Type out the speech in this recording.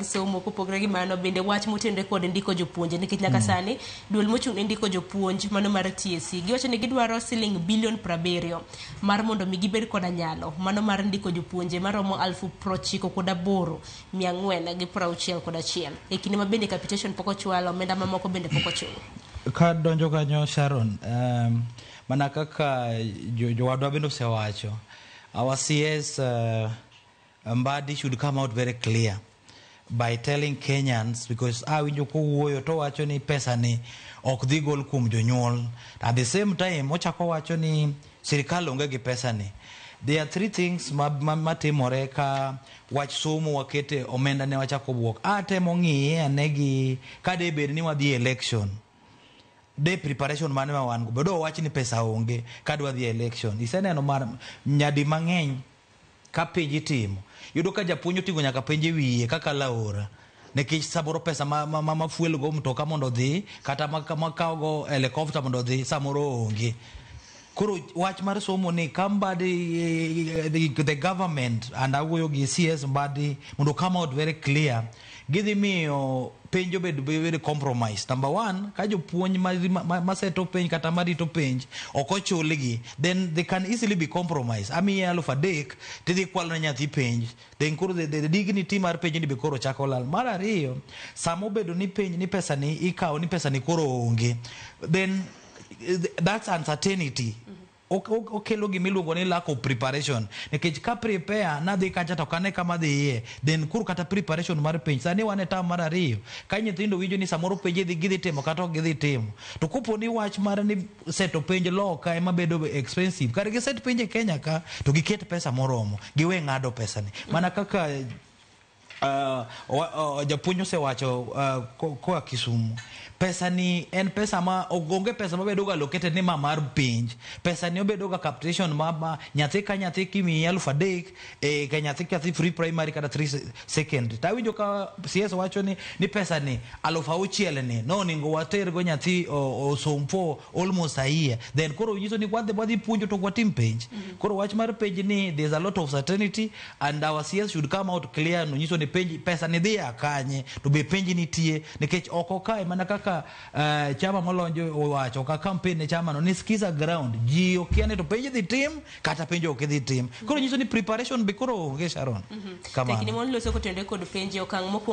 somo. Kopogore gi mano, bende wach motenore kod ndiko jopuonje, nikech nyaka sani duol mochung' ne ndiko jopuonj mano mar TSC giwacho ni gidwaro siling bilion 70 mar mondo mi gibed koda nyalo mano mar ndiko jopuonje maromo 98,461 e kinde ma bende capitation pok ochwal, omenda mamoko bende pok ochul. Ka donjo kanyo, Sharon, mana kaka jowadwa bende osewacho, our CS Mbadi should come out very clear by telling Kenyans, because awinjo kowuoyo to wacho ni pesa ni ok dhi gol kuom jonyuol. At the same time ochako wacho ni sirikal onge gi pesa ni. There are three things matimore ka wach somo wakete omenda ne wachako buok. Atemo ng'iye ane gi ka de bed ni wadhi e election, de preparation mane ma wan go bedo wach ni pesa onge kadwa dhi e election. Iseneno mar nyadi mang'eny ka penj itimo, yudo ka japuonj oting'o nyaka penj e wiye kaka laora, nikech samoro pesa ma fuel go mtoka mondo odhi, kata ma kawo go helicopter mondo odhi, samoro onge. Koro wach mar somo ni ka Mbadi, the government and awuoyo gi CS Mbadi mondo come out very clear, gidhi miyo penj obed very compromised. Number one, ka jopuonj ma seto penj kata marito penj ok ochulgi, then they can easily be compromised. Amiye 3,000 tidhi kwalo ne nyathi penj, then koro the dignity mar penj ni be koro chako lal. Mar ariyo, sama obedo ni penj ni pesa ni ikawo ni pesa ni koro onge, then that's uncertainty. Okelo gimiluongo ni lack of preparation, nikech ka prepare nadhi kacha to kane kama dhiye, then koro kata preparation mar penj sani wan e term mar ariyo ka nyithindo winjo ni samoro penj idhi gidhi timo kata ok gidhi timo. To kopo ni wach mar ni seto penj loka ema bedo expensive, kar giset penj e Kenya ka to giket pesa moromo, giwe ng'ado pesa ni mana kaka japuonj osewacho koa Kisumu. Pesa ni en pesa ma onge pesa mabedo ga allocated ni ma mar penj. Pesa ni obedo ga capitation ma nyathi ka nyathi kimiyi 3,000 e ka nyathi ka nyathi free primary kata three secondary. Tawinjo ka CS wacho ni pesa ni 6,000 ni no onego water go nyathi osom for almost a year. Then koro nyiso ni wadhi puonjo to ok watim penj. Koro wach mar penj ni there's a lot of certainty and our CS should come out clear no nyiso ni penj pesa ni dhi a kanye, to be penj nitie, nikech oko kae mana kaka chama molonjo owacho ka campaign ne chama no ni skiza ground, ji okia ni to penj dhi tim kata penj ok dhi tim. Koro nyiso ni preparation be koro onge, Sharon. Kamano. Tekni mon loso kotenore kod penj e okang' mokwongo.